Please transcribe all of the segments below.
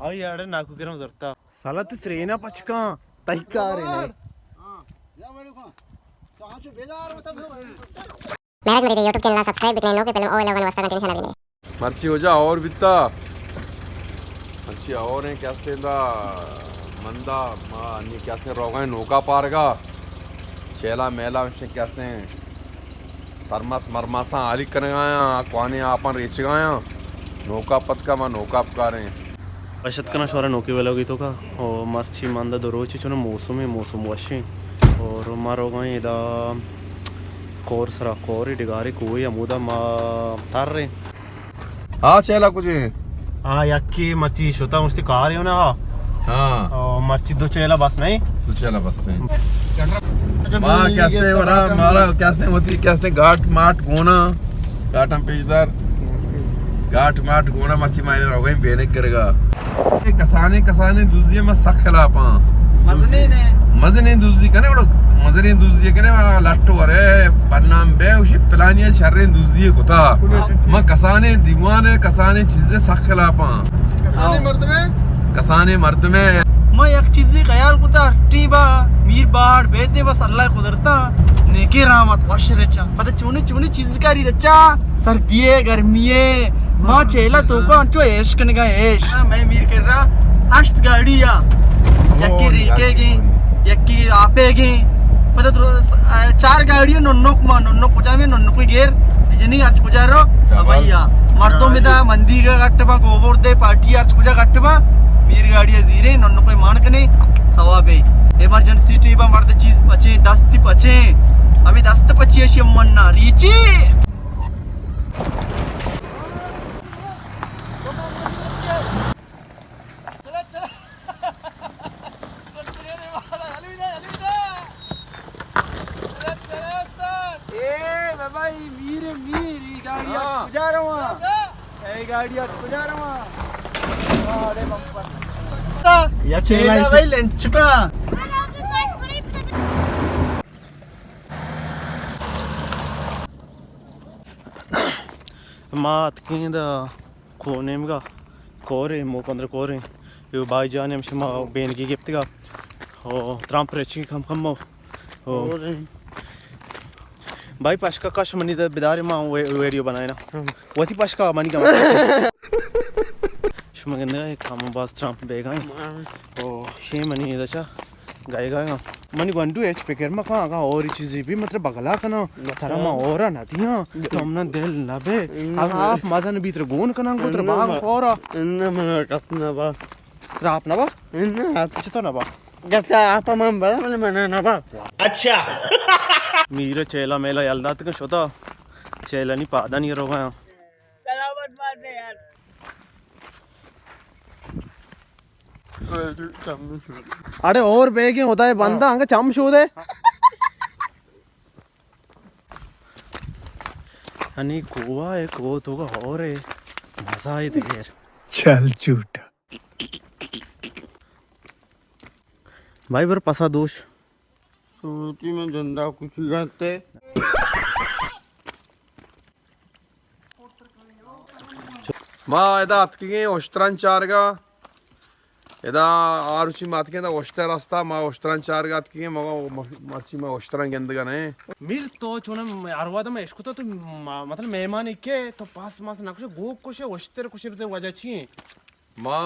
آئی اڑے ناکو کرم زرتا۔ سالا تو سرینا پچکاں، تئی کار ہے۔ مہراج مری دے یوٹیوب چینل ءَ سبسکرائب بکنے، نوکیں فلم او ولاگانی واسطہ گھنٹی نشانہ بکنے۔ مرچی ہو جا اور بیتا۔ مرچی اور ہیں کیسے دا مندا، ما انی کیسے روگا ہیں نوکا پارگا۔ چیلا میلا مشن کیسے ہیں۔ ترمس مرماساں آلی کنگایاں، کوانی آپاں ریچگایاں۔ نوکا پتکا ما نوکا پکاریں۔ وش اتک کناں شمارا نوکیں ولاگے توکا۔ او مرچی ماندا دو روچے چوناں موسم ایں، موسم وش ایں۔ اور ما روگا ایں ادا کور سرا، کور ڈگارے کوہے ہمودا ما تر ایں۔ ہاں، چیلا کجے؟ ہاں، یکی مرچی شتا مشتی کار ایں نا۔ ہاں۔ او مرچی دو چیلا بس نہیں؟ دو چیلا بس ایں۔ ما کیسے ورا، مارا کیسے ہوتی، کیسے گاٹ ماٹ گونا۔ گاٹاں پیش دار۔ گاٹ ماٹ گونا مرچی ما روگا ایں بینک کرگا۔ اے کسانیں، کسانیں دزی ما سک خلافاں۔ مزنیں نے۔ مزنیں دزی کنے، وڑو مزنیں دزی کنے، وا لٹو ورے، بدنام بے، اشی پلانی شریں دزی کتا۔ ما کسانیں دیوانے، کسانیں چیزے سک خلافاں۔ کسانیں مردمے؟ کسانیں مردمے۔ ما یک چیزے خیال کتا، ٹی با میر باڑ بیتے، بس اللہ قدرتا نیکی رحمت وش رچا۔ پتہ چونی چونی چیز کاری رچا، سردی ہے، گرمی ہے، ما چیلا توکا انچو عیش کنگا عیش۔ ہاں، میں میر کر رہا، ہشت گاڑی یا، یکی ریکے گی، یکی آپے گی۔ پتہ درو-، چار گاڑی ننک ما، ننک کجا میں، ننک کوئی گیر، جنی ہرچ کجا رو، ابھیا۔ مردم ادا مندی کا گٹ با، گوبر دے پارٹی ہرچ کجا گٹ با، میر گاڑی زیرے، ننک کوئی مان کنے، ثواب ہے۔ ایمرجنسی ٹی با مرد چیز پچے، دست پچے، ہمیں دست پچی ہے شمن نا، ریچی۔ اے بابا، اے میر، میر، ای گاڑی ہاں۔ اچ کجا رواں؟ ای گاڑی اچ کجا رواں؟ اڑے بمپر۔ یا چیلا چیلا بھائی لنچکا۔ ما اتکیں دا کو نیمگا کورے، موکندر کورے۔ یو بھائی جان ہم شما بینگی گپتگا۔ او ترامپ ریچی کم کم او۔ او۔ بھائی پشکا کش منی دا بدارے ما وی-، ویڈیو بنائے نا۔ ہم۔ وتی پشکا منی کم کش۔ شما گندگا ایک کم باز ترامپ بیگا ہیں۔ ہم۔ او شی منی دا چا گائے گائے ہاں۔ منی گونڈو ہچ پکر مکن، اگاں اور چیزی بھی مطلب بگلا کناں، ترا ما اور نہ دیاں، تو ہمنا دل نہ بے۔ اگاں آپ مزن بیتر گون کناں گو تر باغ کورا۔ نہ من کس نہ با۔ ترا آپ نہ با؟ نہ۔ چطور نہ با؟ گپتا آپ من با، من نہ با۔ اچھا۔ میر چیلا میلا یلدات کن شتا۔ چیلا نی پادا نی روگا۔ سلامت بات یار۔ اڑے اور بیگیں خدائے بندہ انگا چم شودے۔ انی کوہ ہے، کوہ تو کا اور ہے، مزہ ہے دیر۔ چل چوٹا۔ بھائی بر پسا دوش۔ سوتی میں جندا کچھ جانتے۔ ما ادا اتکگیں اشتران چارگا۔ ادا آروچی ما اتکیں ادا اشتر استا، ما اشتران چارگا اتکگیں، مگا مرچی ما اشتران گندگا نہ۔ میر تو چون ہر واد ما اشکتا تو ما-، مطلب مہمان کے تو پاس ماس نہ کشے، گوک کشے، اشتر کشے، بتے وجہ چی ہیں؟ ما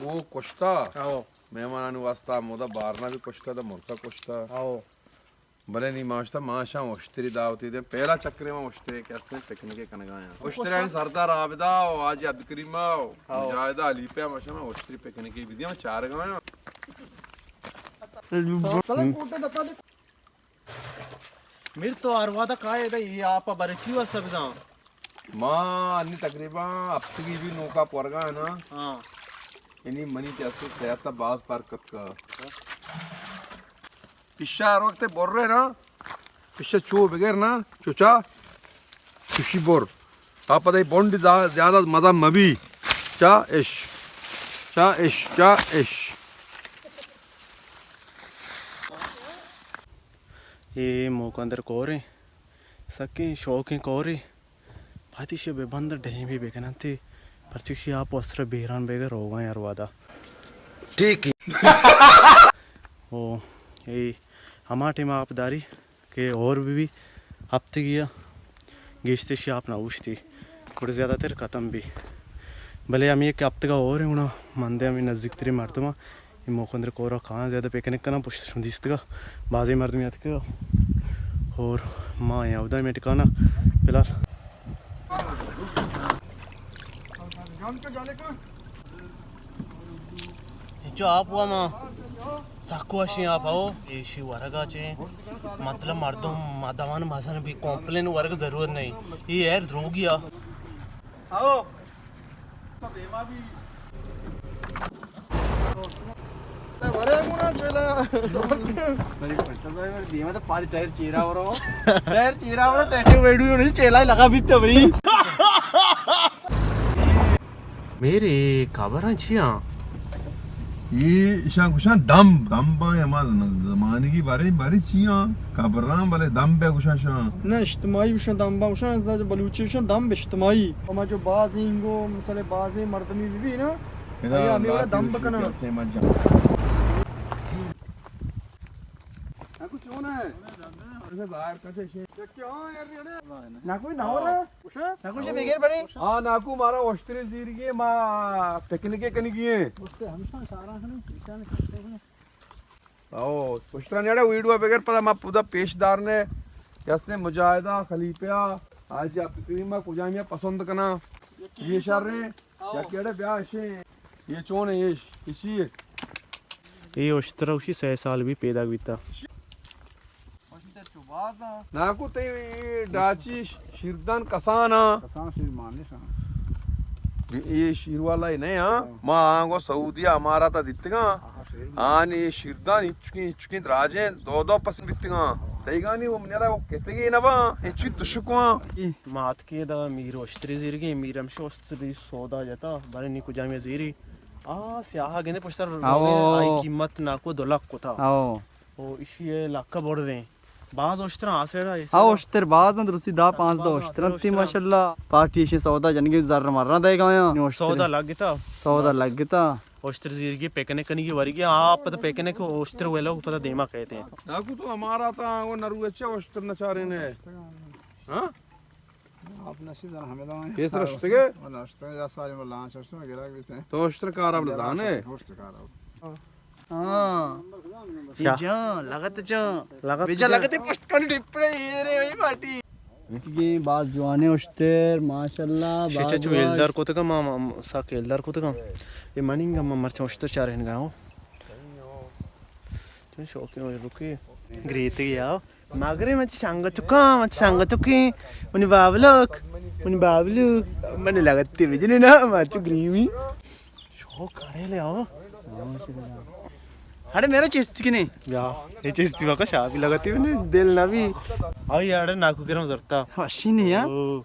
گوک کشتا۔ آو۔ مہمانانی واسطہ مودا بارنا بھی کشتا، دا مرتا کشتا۔ آو۔ بلے نی ما اشتا ما شاں اشتری دعوتی دیں۔ پہلا چکرے ما اشتری کہ استیں پکنکے کنگا ہیں۔ اشتریانی سردار عابدہ و حاجی عبدالکریم و ہاؤ۔ مجاہدہ حلیفہ ما شاں اشتری پکنکے بھی دیں، ما چارگا ہیں۔ میر تو ہر وعدہ کائے دا، یہ آپ برچی و سبزاں۔ ما انی تقریباً ہفتگی بھی نوکا پورگا ہے نا۔ ہاں۔ یعنی منی جیسے صحت باز پر کت کا۔ پشا ہر وقت بر رہے نا، پشا چو بغیر نا، چوچا، چوشی بر۔ آپ پتہ بونڈ زا-، زیادہ مزہ مبی۔ چا اش، چا اش، چا اش۔ اے موکندر کوریں، سکیں شوقیں کورے۔ پاتیشی بہ بند ڈیمی بکننتے، پرچکشی آپ وسر بیران بیگہ روگاں ہر وعدہ۔ ٹھیک ہے۔ او، اے ہما ٹائم آپ داری کہ ہور بہ بی، ہپتگی ءَ گیشتر شی آپ نہ اوشتی، گڑا زیادہ تر ختم بی۔ بلے ہمے کہ ہپتگ ءَ ہور ایں، گڑا من دے ہمے نزیک تریں مردماں اے موکندر کور ءَ کاں زیادہ پکنک کناں، پشت شما دیستگ ءَ بازیں مردمے اتکگ ءَ۔ اور ما ایں اودا ہمے ٹکانہ فی الحال۔ انچو آپ ہوا ما سک وشیں آپ ہو، ایشی ورگا چے مطلب مردم مدوان مزن بی، کمپلین ورگ ضرورت نہیں۔ یہ ایر دروگی آ۔ آؤ۔ تو دیما بی۔ ورے گونا چلا۔ دیما تو پاری ٹائر چیرا ورو۔ ٹائر چیرا ورو، ٹیٹو ویڈیو نہیں چیلا لگا بیتا بھائی۔ میرے قبراں چیاں؟ اے ایشاں گوشاں دمب، دمباں ہما زمانگی بارے، بارے چیاں؟ قبراں بلے دمب ءَ گوشاں شاں۔ نہ، اجتماعی گوشاں، دمباں گوشاں، بلوچی گوشاں دمب اجتماعی۔ ہما جو بازیں گو، مثلا بازیں مردمی بی بی نا، ادا آیا ہمیں وڑا لاتی دمب کناں۔ ناکو چون ہے؟ ناکو نہ ہو رہا۔ ناکو بغیر بری۔ ہاں، ناکو مارا اشترے زیرگی، ما پکنک کنگی ہیں۔ او، اشترا نیڑا ویڈیو بغیر پدا ما پدا پیش دارنے۔ جستے مجاہدہ، خلیفہ، حاجی عبدالکریم، کجامی پسند کنا۔ یہ شر ہیں۔ یا کیڑے بیا اشیں۔ یہ چون ہے ایش؟ اسی ہے۔ اے اشتر اوشی سہ سال بی پیداک بیتا۔ ناکو تئی ڈاچی شیردان کسان ہاں۔ کسان شیر مانش ہاں۔ اے شیر والا ہی نہیں ہاں۔ ما آنگو سعودی امارات دیتگاں۔ آنی شیردان چکیں، چکیں دراجیں دو دو پس بیتگاں۔ تیگانی وہ منیرا وہ کتگی نبا، اے چی تشکواں۔ ما اتکیں دا میر اشتری زیرگیں، میر ہمشو اشتری سودا جتا، بارے نی کجامی زیری۔ آ، سیاہ گندے پشتر آئی قیمت ناکو دو لکھ کتا۔ او، اشی لکھ بردیں۔ باز اشتر آ سیڑا، آ اشتر باز درستی دا پانزدہ اشتر انتی ماشاءاللہ۔ پارٹی اشی سودا جنگی زر مرنا دے گایا۔ سودا لگتا۔ سودا لگتا۔ اشتر زیرگی پکنک کنگی ورگی، آپ پتہ پکنک اشتر ویلو پتہ دیما کہتے ہیں۔ ناکو تو ہمارا تا وہ نروے چے اشتر نچارے نے۔ ہاں؟ آپ نصیب زن ہمیں دواں۔ پیسر اشتگے؟ والا اشتگے، یا ساری ملا آنچ اشتگے، گرا بیتے ہیں۔ تو اشتر کار اب لدانے؟ اشتر کار اب۔ ہاں۔ یہ جان، لگت جان۔ لگت بجا جان۔ لگت پشت کنی ڈپڑے، یہ رے، وہی پارٹی۔ یہ باز جوانے اشتر، ماشاءاللہ، شیشہ باز چو جوان۔ ایلدار کتگا، ما، ما، ما، ساک ایلدار کتگا۔ یہ مننگا، ما مرچاں اشتر چارہنگا ہوں۔ چون شوقین ہو رکے۔ گریتے گیا۔ مگرے من چہ شنگ چکاں، من چہ شنگ چکیں، منی بابلک، منی بابلو، منی لگتے بجنے نا، ما چو گریوی۔ شوق کڑے لے آو۔ اڑے میرا چستی کنے۔ یا، یہ چستی مکا شابی لگتی، منی دل نبی۔ آئی اڑے ناکو کرم زرتا۔ وشی نہیں یا؟ او،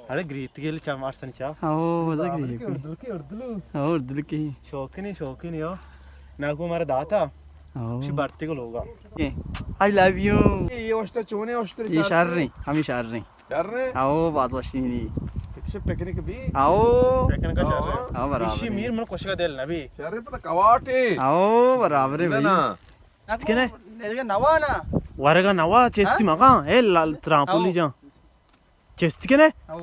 اڑے گریت گیل چا مارسن چا۔ او، مزہ گریت۔ اردلکی، اردلو۔ او، اردلکی۔ شوقینی، شوقینی ہو۔ ناکو مارا داتا۔ او۔ شی بارتی کو لوگا۔ I love you۔ یہ وشتا چونے وشتر یہ چارتے؟ شر نہیں، ہمیں شر نہیں۔ شر نہیں؟ او، باز وشینی۔ پکشے پکنک بھی؟ او۔ پکنک شر ہے۔ او، برابر۔ اشی میر من کشگا دل نبی۔ شر پتہ کواٹے۔ او، برابر ہے بھائی۔ نا۔ کنے؟ نوا نا۔ ورگا نوا چستی ہاں؟ مکان، اے لال ترامپولی ہاں۔ جان۔ چستی کنے؟ ہاں۔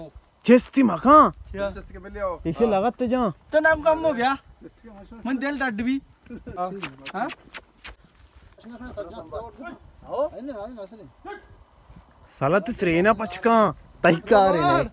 چستی مکان۔ چیا؟ چستی کے بلے آؤ۔ ایشی لگت جان۔ تو نام کم ہو گیا۔ من دل ڈڈ بھی۔ ہاں؟ سلط سرینا پچکاں، تئی کار ہے۔